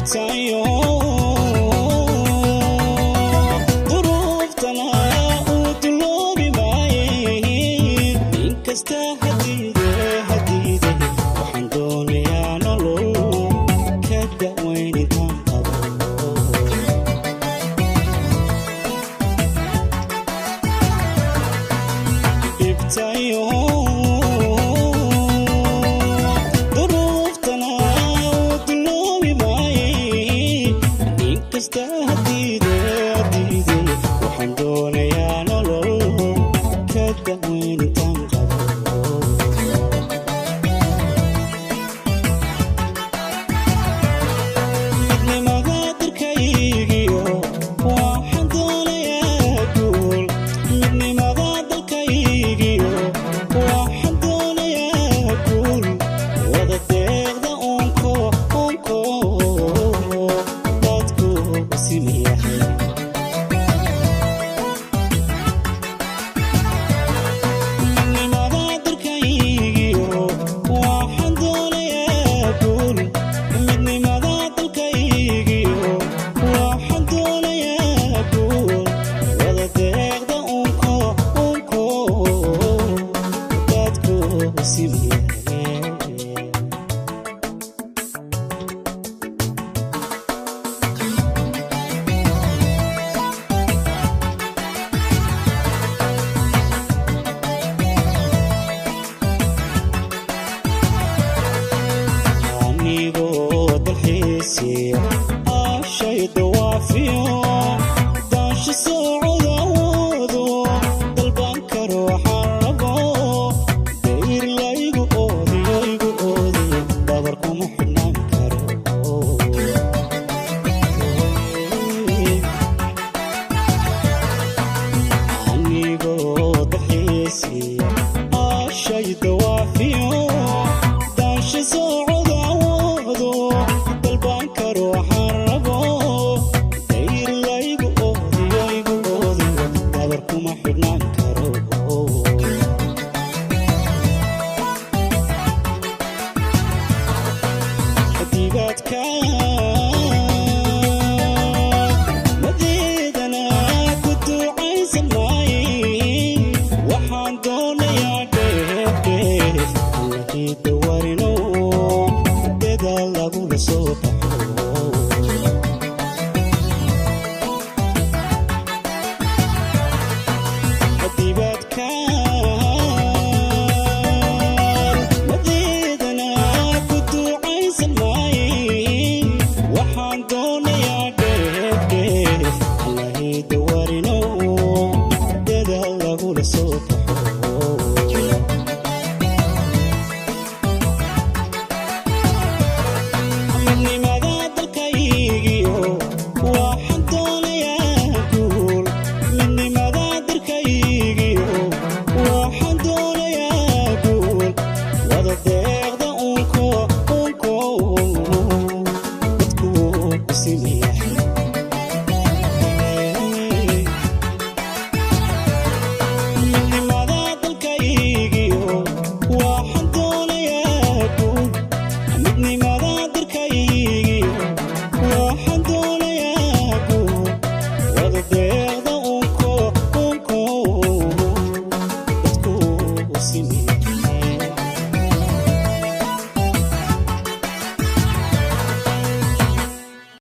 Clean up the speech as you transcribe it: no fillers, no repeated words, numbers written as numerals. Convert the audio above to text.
Dhibtayo duruuftana uu duloobi maaye, inkasta hadiide hadiide, waxaan doonayaa nolol ka da'weyn intaan qabo. Dhibtayo duruuftana uu duloobi maaye, inkasta hadiide hadiide, waxaan doonayaa nolol ka da'weyn intaan qabo. Midnimada dalkaygiyo waxaan doonayaa guul, midnimada dalkaygiyo waxaan doonayaa guul, wada deeqda unko unko dadku simayahay. Midnimada dalkaygiyo waxaan doonayaa guul, midnimada dalkaygiyo waxaan doonayaa guul, wada deeqda unko unko dadku simayahay. Anigoo dalxiisiya ashay dawaafiyo daasha socodawoodo, dalban karo waxaan rabo, dayr laygu oodiyo igu oodiyo, dabar kuma xidhnaan karo. Anigoo dalxiisiya ashay dawaafiyo daasha socodawoodo, dalban karo waxaan rabo, dayr laygu oodiyo igu oodiyo, dabar kuma xidhnaan karo. Dibaadka